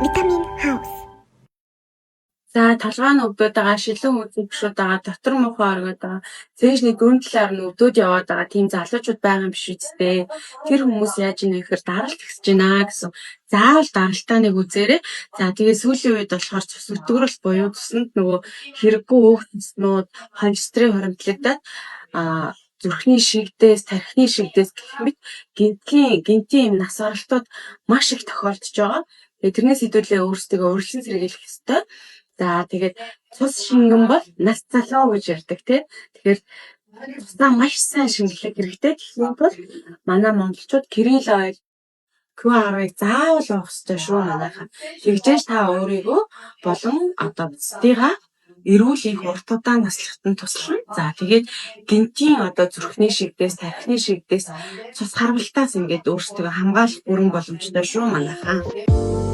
Vitamin House. За, толгой нь өвдөд байгаа, шилэн үзэгшүүд байгаа, дотор муухай оргиод байгаа, цээжний дүүн талаар нь өвдөд яваад байгаа тийм залуучууд байгаа юм биш үсттэй. Тэр хүмүүс яаж ийнэ гэхээр даралт ихсэж байна гэсэн. Заавал даралтаа нэг үзээрэй. За, тэгээ сүүлийн үед болохоор цус өтгөрөл буюу цуснд нөгөө хэрэггүй өөх цуснууд, холестерин хуримтлагдаад зүрхний шигдээс, тархины шигдээс гэх мэт гэнэтийн юм нас баралтууд маш их тохиолдож байгаа. Тэгээ тэрнээс хэдүүлээ өөрсдийгөө урьдчилан сэргийлэх ёстой. За, тэгээд цус шингэн бол нас залуу гэж ярьдаг, тий. Тэгэхээр цусаа маш сайн шингэлэх хэрэгтэй. Тэгэхийн тулд манай монголчууд krill oil Q10-ыг заавал уух ёстой шүү, манайхаа. Тэгжээж та өөрийгөө болон одоо бусдыгаа эрүүл энх урт удаан наслахад нь туслана. За, тэгээд гэнэтийн одоо зүрхний шигдээс, тархины шигдээс, цус харвалтаас ингээд өөрсдийгөө хамгаалах бүрэн боломжтой шүү, манайхаа.